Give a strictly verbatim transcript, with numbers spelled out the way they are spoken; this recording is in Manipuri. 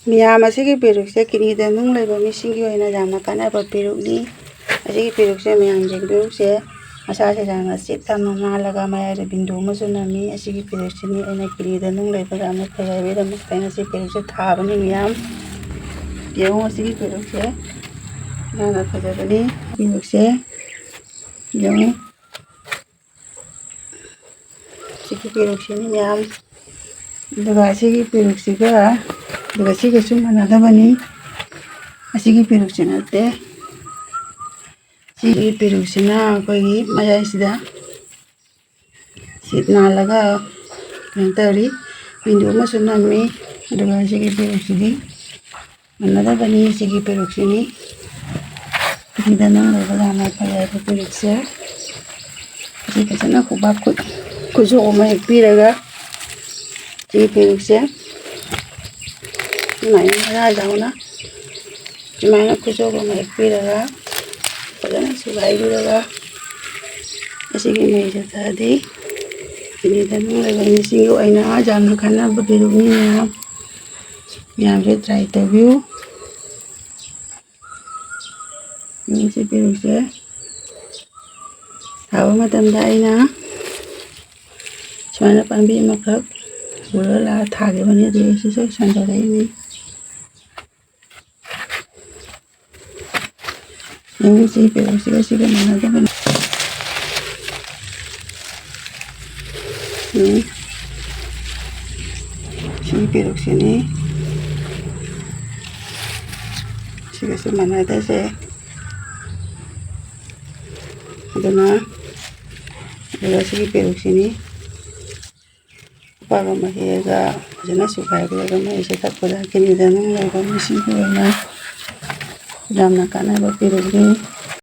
ꯃꯌꯥꯝ, ꯑꯁꯤꯒꯤ ꯄꯦꯔꯨꯛꯁꯦ ꯀꯤꯠꯅꯤꯗ ꯅꯨꯡ ꯂꯩꯕ ꯃꯤꯁꯤꯡꯒꯤ ꯑꯣꯏꯅ ꯌꯥꯝꯅ ꯀꯥꯟꯅꯕ ꯄꯦꯔꯨꯛꯅꯤ꯫ ꯑꯁꯤꯒꯤ ꯄꯦꯔꯨꯛꯁꯦ ꯃꯌꯥꯝ ꯌꯦꯡꯕꯤꯔꯨꯁꯦ꯫ ꯃꯁꯥꯁꯦ ꯌꯥꯝꯅ ꯆꯤꯠ ꯌꯥꯝꯅ ꯅꯥꯜꯂꯒ ꯃꯌꯥꯏꯗ ꯕꯤꯟꯗꯨ ꯑꯃꯁꯨ ꯅꯝꯃꯤ꯫ ꯑꯁꯤꯒꯤ ꯄꯦꯔꯨꯛꯁꯤꯅꯤ ꯑꯩꯅ ꯀꯤꯠꯅꯤꯗ ꯅꯨꯡ ꯂꯩꯕ ꯌꯥꯝꯅ ꯐꯩ ꯍꯥꯏꯕꯒꯤꯗꯃꯛꯇ ꯑꯩꯅ ꯁꯤ ꯄꯦꯔꯨꯛꯁꯦ ꯊꯥꯕꯅꯤ ꯃꯌꯥꯝ꯫ ꯌꯦꯡꯉꯨ, ꯑꯁꯤꯒꯤ ꯄꯦꯔꯨꯛꯁꯦ ꯌꯥꯝꯅ ꯐꯖꯕꯅꯤ꯫ ꯄꯦꯔꯨꯛꯁꯦ ꯌꯦꯡꯉꯨ꯫ ꯁꯤꯒꯤ ꯄꯦꯔꯨꯛꯁꯤꯅꯤ ꯃꯌꯥꯝ꯫ ꯑꯗꯨꯒ ꯑꯁꯤꯒꯤ ꯄꯦꯔꯨꯛꯁꯤꯒ, ꯑꯗꯨꯒ ꯁꯤꯒꯁꯨ ꯃꯥꯟꯅꯗꯕꯅꯤ꯫ ꯑꯁꯤꯒꯤ ꯄꯦꯔꯨꯛꯁꯤ ꯅꯠꯇꯦ꯫ ꯁꯤꯒꯤ ꯄꯦꯔꯨꯛꯁꯤꯅ ꯑꯩꯈꯣꯏꯒꯤ ꯃꯌꯥꯏꯁꯤꯗ ꯁꯤꯠ ꯅꯥꯜꯂꯒ ꯀꯩꯅꯣ ꯇꯧꯔꯤ꯫ ꯕꯤꯟꯗꯨ ꯑꯃꯁꯨ ꯅꯝꯃꯤ꯫ ꯑꯗꯨꯒ ꯁꯤꯒꯤ ꯄꯦꯔꯨꯛꯁꯤꯗꯤ ꯃꯥꯟꯅꯗꯕꯅꯤ꯫ ꯁꯤꯒꯤ ꯄꯦꯔꯨꯛꯁꯤꯅꯤ꯫ ꯁꯤꯗ ꯅꯪ ꯂꯩꯕ ꯌꯥꯝꯅ ꯐꯖꯕ ꯄꯦꯔꯨꯛꯁꯦ꯫ ꯁꯤ ꯐꯖꯅ ꯈꯨꯕꯥꯛ ꯈꯨꯠ-, ꯈꯨꯠꯁꯣꯛ ꯑꯃ ꯍꯦꯛꯄꯤꯔꯒ ꯁꯤꯒꯤ ꯄꯦꯔꯨꯛꯁꯦ ꯁꯨꯃꯥꯏꯅ ꯃꯔꯥ ꯌꯥꯎꯅ ꯁꯨꯃꯥꯏꯅ ꯈꯨꯠꯁꯣꯛ ꯑꯃ ꯍꯦꯛꯄꯤꯔꯒ ꯐꯖꯅ ꯁꯨꯒꯥꯏꯕꯤꯔꯒ ꯑꯁꯤꯒꯤ ꯃꯩꯁꯦ ꯊꯥꯗꯤ ꯀꯤꯠꯅꯤꯗ ꯅꯨꯡ ꯂꯩꯕ ꯃꯤꯁꯤꯡꯒꯤ ꯑꯣꯏꯅ ꯌꯥꯝꯅ ꯀꯥꯟꯅꯕ ꯄꯦꯔꯨꯛꯅꯤ ꯃꯌꯥꯝ꯫ ꯃꯌꯥꯝꯁꯦ try ꯇꯧꯕꯤꯌꯨ꯫ ꯌꯦꯡꯁꯤ ꯄꯦꯔꯨꯛꯁꯦ ꯊꯥꯕ ꯃꯇꯝꯗ ꯑꯩꯅ ꯁꯨꯃꯥꯏꯅ ꯄꯥꯝꯕꯤ ꯑꯃꯈꯛ ꯄꯨꯔꯒ ꯂꯥꯛꯑ ꯊꯥꯈꯤꯕꯅꯤ꯫ ꯑꯗꯨ ꯑꯩ ꯁꯤꯁꯨ ꯁꯟꯗꯣꯔꯛꯏꯅꯤ꯫ ꯌꯦꯡꯉꯨ, ꯁꯤ ꯄꯦꯔꯨꯛꯁꯤꯒ ꯁꯤꯒ ꯃꯥꯟꯅꯗꯕꯅꯤ꯫ ꯎꯝ꯫ ꯁꯤ ꯄꯦꯔꯨꯛꯁꯤꯅꯤ꯫ ꯁꯤꯒꯁꯨ ꯃꯥꯟꯅꯗꯁꯦ꯫ ꯑꯗꯨꯅ, ꯑꯗꯨꯒ ꯁꯤꯒꯤ ꯄꯦꯔꯨꯛꯁꯤꯅꯤ꯫ ꯎꯄꯥꯛ ꯑꯃ ꯍꯦꯛꯑꯒ ꯐꯖꯅ ꯁꯨꯒꯥꯏꯕꯤꯔꯒ ꯃꯩꯁꯦ ꯊꯛꯄꯗ ꯀꯤꯠꯅꯤꯗ ꯅꯨꯡ ꯂꯩꯕ ꯃꯤꯁꯤꯡꯒꯤ ꯑꯣꯏꯅ ꯌꯥꯝꯅ ꯀꯥꯟꯅꯕ ꯄꯦꯔꯨꯛꯅꯤ꯫